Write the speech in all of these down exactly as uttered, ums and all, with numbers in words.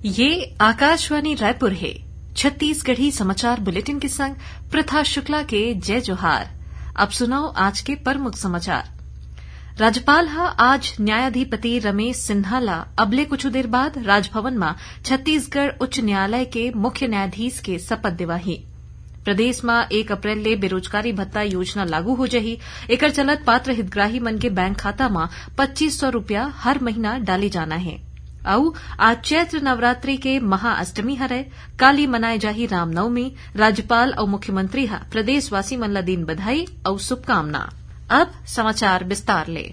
ये आकाशवाणी रायपुर हे। छत्तीसगढ़ी समाचार बुलेटिन के संग प्रथा शुक्ला के जय जोहार। अब सुनव आज के प्रमुख समाचार। राज्यपाल ह आज न्यायाधिपति रमेश सिन्हा ला अबले कुछु देर बाद राजभवन म छत्तीसगढ़ उच्च न्यायालय के मुख्य न्यायाधीश के शपथ देवाही। प्रदेश म एक अप्रैल ले बेरोजगारी भत्ता योजना लागू हो जही। एकर चलत पात्र हितग्राही मन के बैंक खाता म पच्चीस सौ रुपया हर महीना डाले जाना हे। अउ आज चैत्र नवरात्रि के महाअष्टमी हरय, काली मनाए जाही रामनवमी। राज्यपाल अउ मुख्यमंत्री ह प्रदेशवासी मन ल दीन बधाई अउ शुभकामना। अब समाचार विस्तार ले।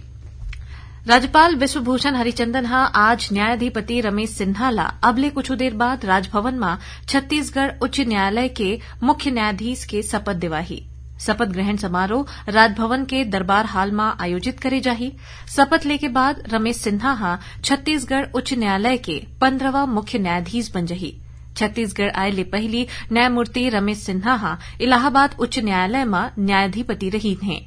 राज्यपाल विश्वभूषण हरिचंदन ह आज न्यायाधिपति रमेश सिन्हा ला अबले कुछु देर बाद राजभवन म छत्तीसगढ़ उच्च न्यायालय के मुख्य न्यायाधीश के शपथ देवाही। शपथ ग्रहण समारोह राजभवन के दरबार हाल म आयोजित करे जाही। शपथ लेके बाद रमेश सिन्हा ह छत्तीसगढ़ उच्च न्यायालय के पंद्रहवां मुख्य न्यायाधीश बन जही। छत्तीसगढ़ आए ले पहिली न्यायमूर्ति रमेश सिन्हा ह इलाहाबाद उच्च न्यायालय म न्यायाधिपति रहिन हे।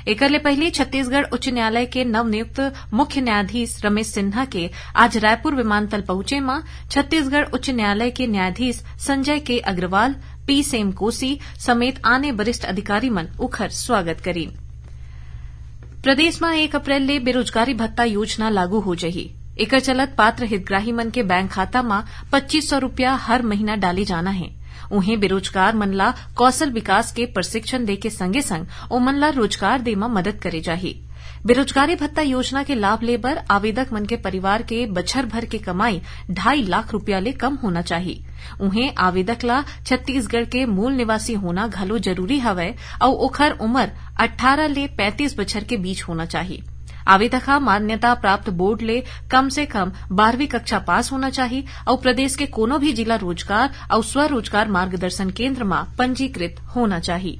एकर ले पहिली छत्तीसगढ़ उच्च न्यायालय के नवनियुक्त मुख्य न्यायाधीश रमेश सिन्हा के आज रायपुर विमानतल पहुंचे म छत्तीसगढ़ उच्च न्यायालय के न्यायाधीश संजय के अग्रवाल, पी सेम कोसी समेत आने वरिष्ठ अधिकारी मन उखर स्वागत करीन। प्रदेश म एक अप्रैल ले बेरोजगारी भत्ता योजना लागू हो जही। एकर चलत पात्र हितग्राही मन के बैंक खाता म पच्चीस सौ रुपया हर महीना डाले जाना हे। उहें, बेरोजगार मन ला कौशल विकास के प्रशिक्षण दे के संगे संग ओमन ला रोजगार दे म मदद करे जाही। बेरोजगारी भत्ता योजना के लाभ ले बर आवेदक मन के परिवार के बछर भर के कमाई ढाई लाख रुपया ले कम होना चाही। उहें, आवेदक ला छत्तीसगढ़ के मूल निवासी होना घलो जरूरी हवय अउ ओखर उमर अट्ठारह ले पैंतीस बछर के बीच होना चाही। आवेदक ह मान्यता प्राप्त बोर्ड ले कम से कम बारहवीं कक्षा पास होना चाही अउ प्रदेश के कोनो भी जिला रोजगार अउ स्वरोजगार मार्गदर्शन केंद्र म पंजीकृत होना चाही।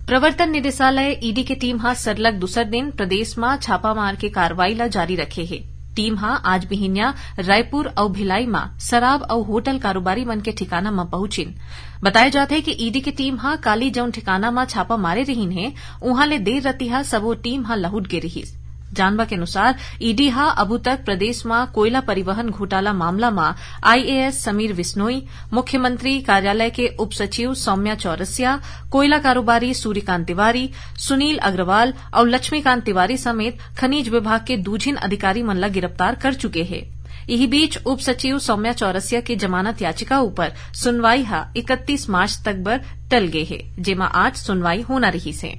प्रवर्तन निदेशालय, ईडी के टीम ह सरलग दूसर दिन प्रदेश म छापा मार के कार्रवाई ल जारी रखे हे। टीम ह आज बिहिनिया रायपुर अउ भिलाई म शराब अउ होटल कारोबारी मन के ठिकाना म पहुंचिन। बताया जात हे कि ईडी के टीम ह काली जउन ठिकाना म छापा मारे रिहिन हे, उहां ले देर रतिहा सबो टीम ह लहुट गे रिहिस। जानबा के अनुसार, ईडी ह अबू तक प्रदेश म कोयला परिवहन घोटाला मामला म आईएएस समीर बिश्नोई, मुख्यमंत्री कार्यालय के उप सचिव सौम्या चौरसिया, कोयला कारोबारी सूर्यकांत तिवारी, सुनील अग्रवाल अउ लक्ष्मीकांत तिवारी समेत खनिज विभाग के दू झिन अधिकारी मन ला गिरफ्तार कर चुके हे। इही बीच, उप सचिव सौम्या चौरसिया के जमानत याचिका ऊपर सुनवाई ह इकतीस मार्च तक बर टल गे हे, जेमा आज सुनवाई होना रिहिस हे।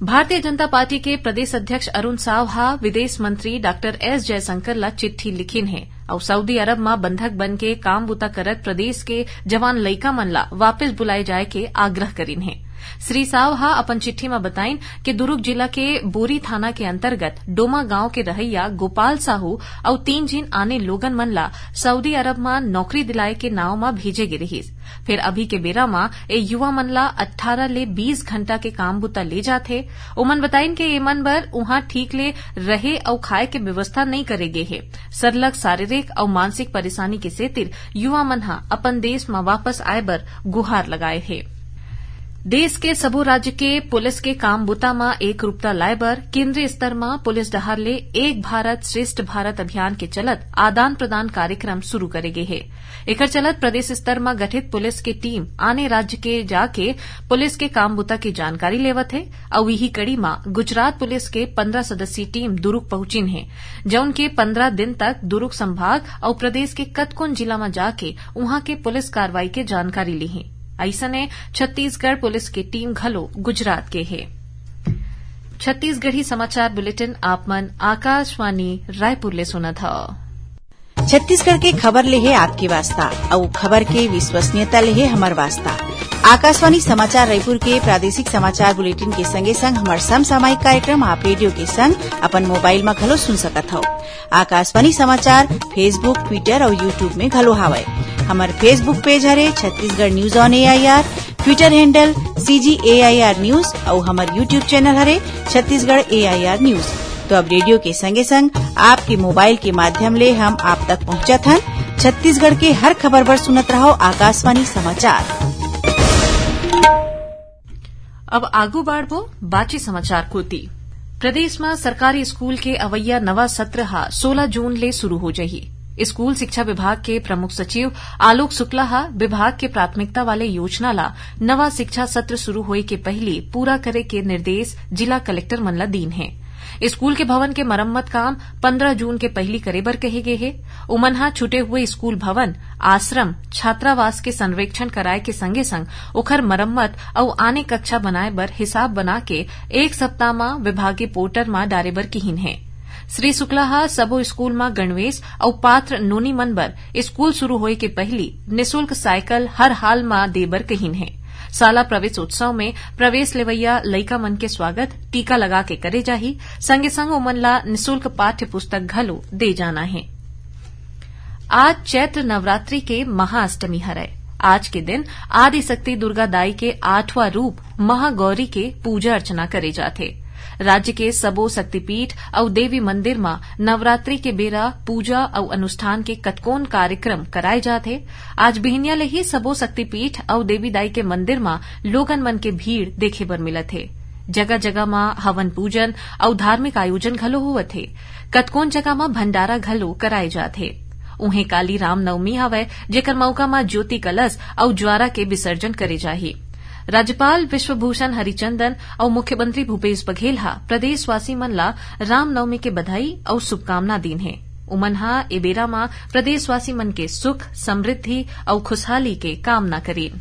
भारतीय जनता पार्टी के प्रदेश अध्यक्ष अरुण साव ह विदेश मंत्री डॉक्टर एस जयशंकर ला चिट्ठी लिखिन हे अउ सऊदी अरब म बंधक बन के काम बुता करत प्रदेश के जवान लइका मन ला वापस बुलाए जाए के आग्रह करिन हे। श्री साव ह अपन चिट्ठी म बताइन कि दुरूग जिला के बोरी थाना के अंतर्गत डोमा गांव के रहइया गोपाल साहू अउ तीन झिन आने लोगन मन ला सऊदी अरब म नौकरी दिलाए के नांव म भेजे गे रिहिस। फेर अभी के बेरा म ए युवा मन ला अट्ठारह ले बीस घंटा के काम बुता ले जाथे। ओमन बताइन के एमन बर उहां ठीक ले रहे अउ खाए के व्यवस्था नइ करे गे हे। सरलग शारीरिक अउ मानसिक परेशानी के सेतिर युवा मन ह अपन देश म वापस आए बर गुहार लगाए हे। देश के सबो राज्य के पुलिस के काम बुता म एक रूपता लाए बर केंद्रीय स्तर म पुलिस डहार ले एक भारत श्रेष्ठ भारत अभियान के चलत आदान प्रदान कार्यक्रम शुरू करे गे हे। एकर चलत प्रदेश स्तर म गठित पुलिस के टीम आने राज्य के जाके पुलिस के काम बुता के जानकारी लेवत हे। अउ इही कड़ी म गुजरात पुलिस के पंद्रह सदस्यीय टीम दुरूग पहुंचिन हे, जउन के पंद्रह दिन तक दुरूग संभाग अउ प्रदेश के कतकोन जिला म जाके उहां के पुलिस कार्रवाई के जानकारी लीही। अइसने छत्तीसगढ़ पुलिस के टीम घलो गुजरात के हे। छत्तीसगढ़ी समाचार बुलेटिन आप मन आकाशवाणी रायपुर ले सुनत हव। छत्तीसगढ़ के खबर ले हे आपके वास्ता, अउ खबर के विश्वसनीयता ले हे हमर वास्ता। आकाशवाणी समाचार रायपुर के प्रादेशिक समाचार बुलेटिन के संगे संग हमर समसामयिक कार्यक्रम आप रेडियो के संग अपन मोबाइल म घलो सुन सकत हव। आकाशवाणी समाचार Facebook, Twitter अउ YouTube में घलो हावय। हमर Facebook पेज हरे Chhattisgarh news on AIR, Twitter handle CG AIR news अउ हमर YouTube चैनल हरे छत्तीसगढ़ एआईआर न्यूज। तो अब रेडियो के संगे संग आपके मोबाइल के माध्यम ले हम आप तक पहुंचत हन। छत्तीसगढ़ के हर खबर बर सुनत रहो आकाशवाणी समाचार। अब आगू बाढ़बो बाची समाचार कोती। प्रदेश म सरकारी स्कूल के अवैया नवा सत्र ह सोलह जून ले शुरू हो जही। स्कूल शिक्षा विभाग के प्रमुख सचिव आलोक शुक्ला ह विभाग के प्राथमिकता वाले योजना ला नवा शिक्षा सत्र शुरू होए के पहिली पूरा करे के निर्देश जिला कलेक्टर मन ला दीन हे। स्कूल के भवन के मरम्मत काम पंद्रह जून के पहिली करे बर कहे गे हे। उमन ह छूटे हुए स्कूल भवन, आश्रम, छात्रावास के संरेक्षण कराए के संगे संग ओखर मरम्मत अउ आने कक्षा बनाए बर हिसाब बना के एक सप्ताह म विभागीय पोर्टल म डारे बर किहिन हे। श्री शुक्ला ह सबो स्कूल म गणवेश अउ पात्र नोनी मन बर स्कूल शुरू होए के पहिली निशुल्क साइकिल हर हाल म दे बर कहिन हे। शाला प्रवेश उत्सव में प्रवेश लेवइया लइका मन के स्वागत टीका लगा के करे जाही, संगे संग ओमन ला निशुल्क पाठ्य पुस्तक घलो दे जाना हे। आज चैत्र नवरात्रि के महाअष्टमी हरय। आज के दिन आदिशक्ति दुर्गा दाई के आठवां रूप महागौरी के पूजा अर्चना करे जाथे। राज्य के सबो शक्तिपीठ अउ देवी मंदिर म नवरात्रि के बेरा पूजा अउ अनुष्ठान के कतकोन कार्यक्रम कराए जाथे। आज बिहनिया ले ही सबो शक्तिपीठ अउ देवी दाई के मंदिर म लोगन मन के भीड़ देखे बर मिलत हे। जगह-जगह म हवन पूजन अउ धार्मिक आयोजन घलो होवत हे। कतकोन जगह म भंडारा घलो कराए जात हे। उहें, काली रामनवमी हवय, जेकर मौका म ज्योति कलश अउ ज्वारा के विसर्जन करे जाही। राज्यपाल विश्वभूषण हरिचंदन अउ मुख्यमंत्री भूपेश बघेल ह प्रदेशवासी मन ला रामनवमी के बधाई अउ शुभकामना दीन हे। उमन ह ए बेरा म प्रदेशवासी मन के सुख, समृद्धि अउ खुशहाली के कामना करीन।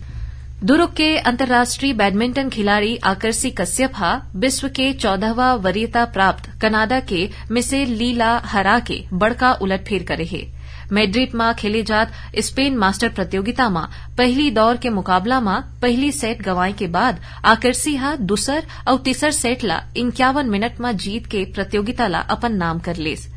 दुर्ग के अंतर्राष्ट्रीय बैडमिंटन खिलाड़ी आकर्षी कश्यप ह विश्व के चौदहवां वरीयता प्राप्त कनाडा के मिशेल ली ला हरा के बड़का उलटफेर करे हे। मैड्रिड म खेले जात स्पेन मास्टर प्रतियोगिता म पहिली दौर के मुकाबला म पहिली सेट गंवाए के बाद आकर्षी ह दूसर अउ तीसर सेट ला इक्यावन मिनट म जीत के प्रतियोगिता ला अपन नाम कर लेस।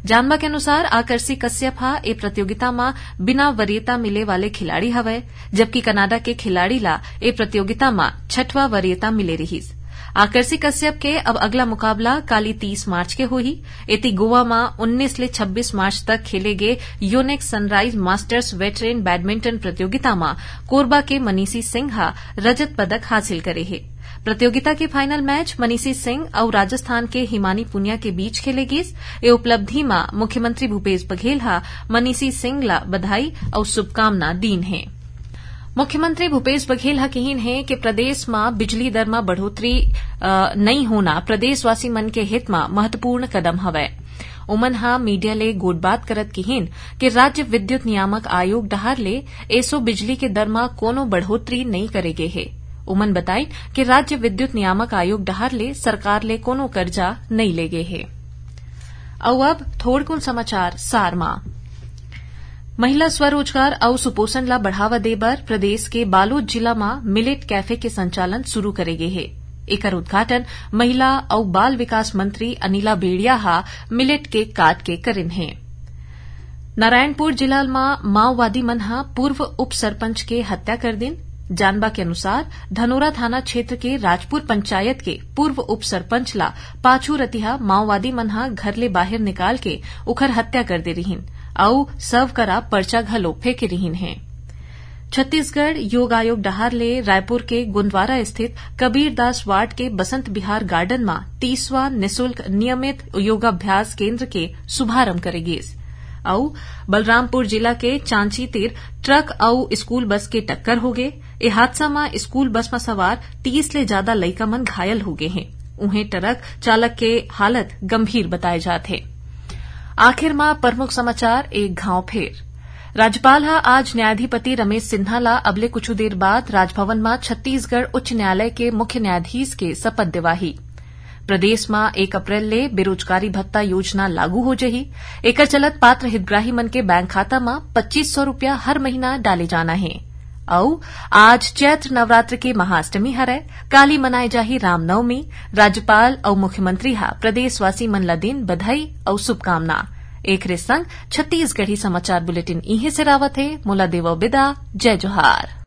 जानबा के अनुसार, आकर्षी कश्यप ह ए प्रतियोगिता म बिना वरीयता मिले वाले खिलाड़ी हवय, जबकि कनाडा के खिलाड़ी ला ए प्रतियोगिता म छठवां वरीयता मिले रिहिस। आकर्षी कश्यप के अब अगला मुकाबला काली तीस मार्च के होही। एती गोवा म उन्नीस ले छब्बीस मार्च तक खेले गे unique sunrise masters veteran badminton प्रतियोगिता म कोरबा के मनीषी सिंह ह रजत पदक हासिल करे हे। प्रतियोगिता के फाइनल मैच मनीषी सिंह अउ राजस्थान के हिमानी पुनिया के बीच खेले गिस। ए उपलब्धि म मुख्यमंत्री भूपेश बघेल ह मनीषी सिंह ला बधाई अउ शुभकामना दीन हे। मुख्यमंत्री भूपेश बघेल ह किहिन हे कि प्रदेश म बिजली दर म बढ़ोतरी, अ, नइ होना प्रदेशवासी मन के हित म महत्वपूर्ण कदम हवय। उमन ह मीडिया ले गोठबात करत किहिन कि राज्य विद्युत नियामक आयोग डहार ले एसो बिजली के दर म कोनो बढ़ोतरी नइ करे गे हे। उमन बताइन कि राज्य विद्युत नियामक आयोग डहार ले सरकार ले कोनो कर्जा नइ ले गे हे। अउ अब थोड़कुन समाचार सार म। महिला स्वरोजगार अउ सुपोषण ला बढ़ावा दे बर प्रदेश के बालोद जिला म मिलेट कैफे के संचालन शुरू करे गे हे। एकर उद्घाटन महिला अउ बाल विकास मंत्री अनिला भेड़िया ह मिलेट केक काट के करिन हे। नारायणपुर जिला म माओवादी मन ह पूर्व उप सरपंच के हत्या कर दिन। जानबा के अनुसार, धनोरा थाना क्षेत्र के राजपुर पंचायत के पूर्व उप सरपंच ला पाछू रतिहा माओवादी मन ह घर ले बाहिर निकाल के उखर हत्या कर दे रिहिन अउ शव करा पर्चा घलो फेंके रिहिन हे। छत्तीसगढ़ योग आयोग डहार ले रायपुर के गोंदवारा स्थित कबीरदास वार्ड के बसंत बिहार गार्डन म तीसवां निशुल्क नियमित योगाभ्यास केंद्र के शुभारंभ करे गिस। अउ बलरामपुर जिला के चांची तीर ट्रक अउ स्कूल बस के टक्कर होगे। ए हादसा म स्कूल बस म सवार तीस ले जादा लइका मन घायल हो गे हें। उहें, ट्रक चालक के हालत गंभीर बताए जात हे। आखिर म प्रमुख समाचार एक घांव फेर। राज्यपाल ह आज न्यायाधिपति रमेश सिन्हा ला अबले कुछु देर बाद राजभवन म छत्तीसगढ़ उच्च न्यायालय के मुख्य न्यायाधीश के शपथ देवाही। प्रदेश म एक अप्रैल ले बेरोजगारी भत्ता योजना लागू हो जही। एकर चलत पात्र हितग्राही मन के बैंक खाता म पच्चीस सौ रुपया हर महीना डाले जाना हे। अउ आज चैत्र नवरात्र के महाअष्टमी हरय, काली मनाए जाही रामनवमी। राज्यपाल अउ मुख्यमंत्री ह प्रदेशवासी मन ला दिन बधाई अउ शुभकामना। एखरे संग छत्तीसगढ़ी समाचार बुलेटिन इहें सिरावत हे। मोला देवव बिदा, जय जोहार।